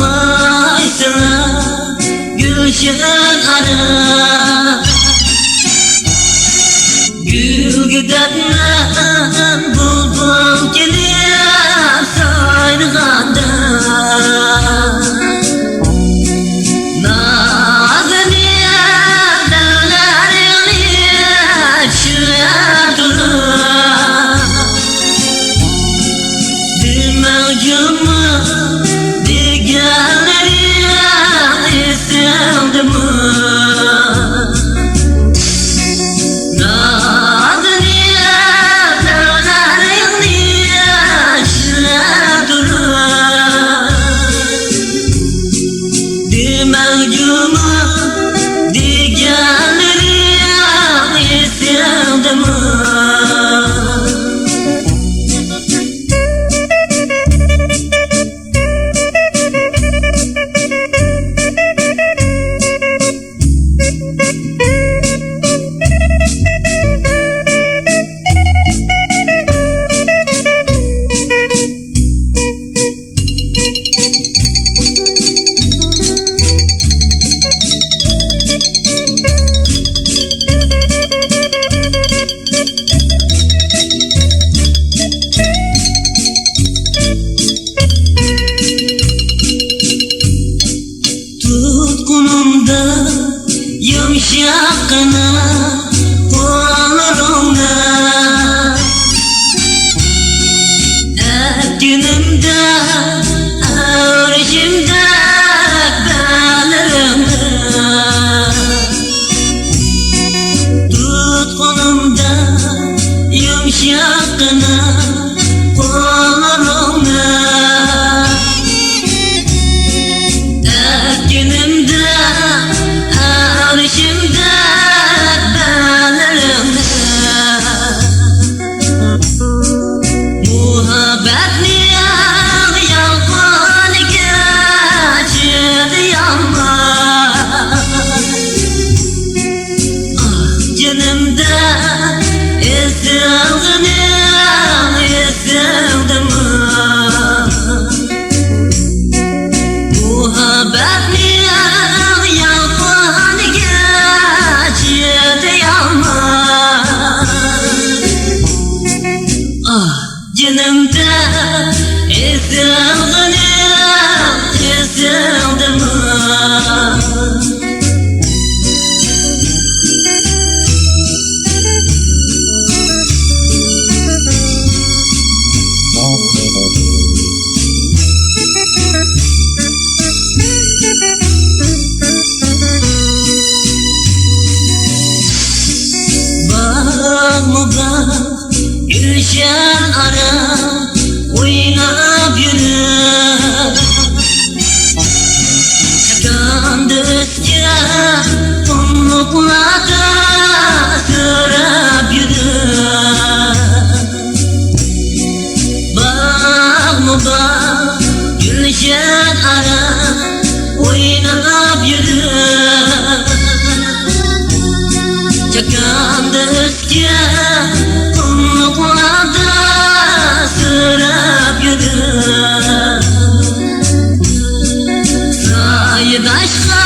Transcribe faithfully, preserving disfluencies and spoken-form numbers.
ئايسىلار گۈلشەن ئارا، گۈلگە دەپنەم بۇلبۇل كېلىپ سايرىغاندا، نازىنىپ دەۋلەرنى چىللاپ تۇرۇپ، دېمەڭ جۇمۇ دېگەنلىرىڭ ئېسىڭدىمۇ؟ نازىنىپ دەۋلەرنى چىللاپ تۇرۇپ، دېمەڭ جۇمۇ دېگەنلىرىڭ ئېسىڭدىمۇ؟ تۇتقىنىمدا يۇمشاققىنا قوللىرىڭنى، ئەتكىنىمدە ئەۋرىشىمدەك بەللىرىڭنى، تۇتقىنىمدا يۇمشاققىنا قوللىرىڭنى، ئەتكىنىمدە ئەۋرىشىمدەك بەللىرىڭنى. مۇھەببەتنىڭ يالقۇنى كەچتى يالماپ. ئاھ، جېنىمدا ئېسىڭدىمۇ، ئېسىڭدىمۇ؟ مۇھەببەتنىڭ يالقۇنى كەچتى يالماپ. ئاھ، جېنىمدا ئېسىڭدىمۇ، ئېسىڭدىمۇ؟ باغمۇ باغ، گۈلشەن ئارا ئويناپ يۈرۈپ، چاكاندا ئۆسكەن قۇملۇقلاردا سۆرەپ يۈرۈپ، باغمۇ باغ، گۈلشەن ئارا ئويناپ يۈرۈپ، چاكاندا ئۆسكەن قۇملۇقلاردا سۆرەپ يۈرۈپ، سايىداشقا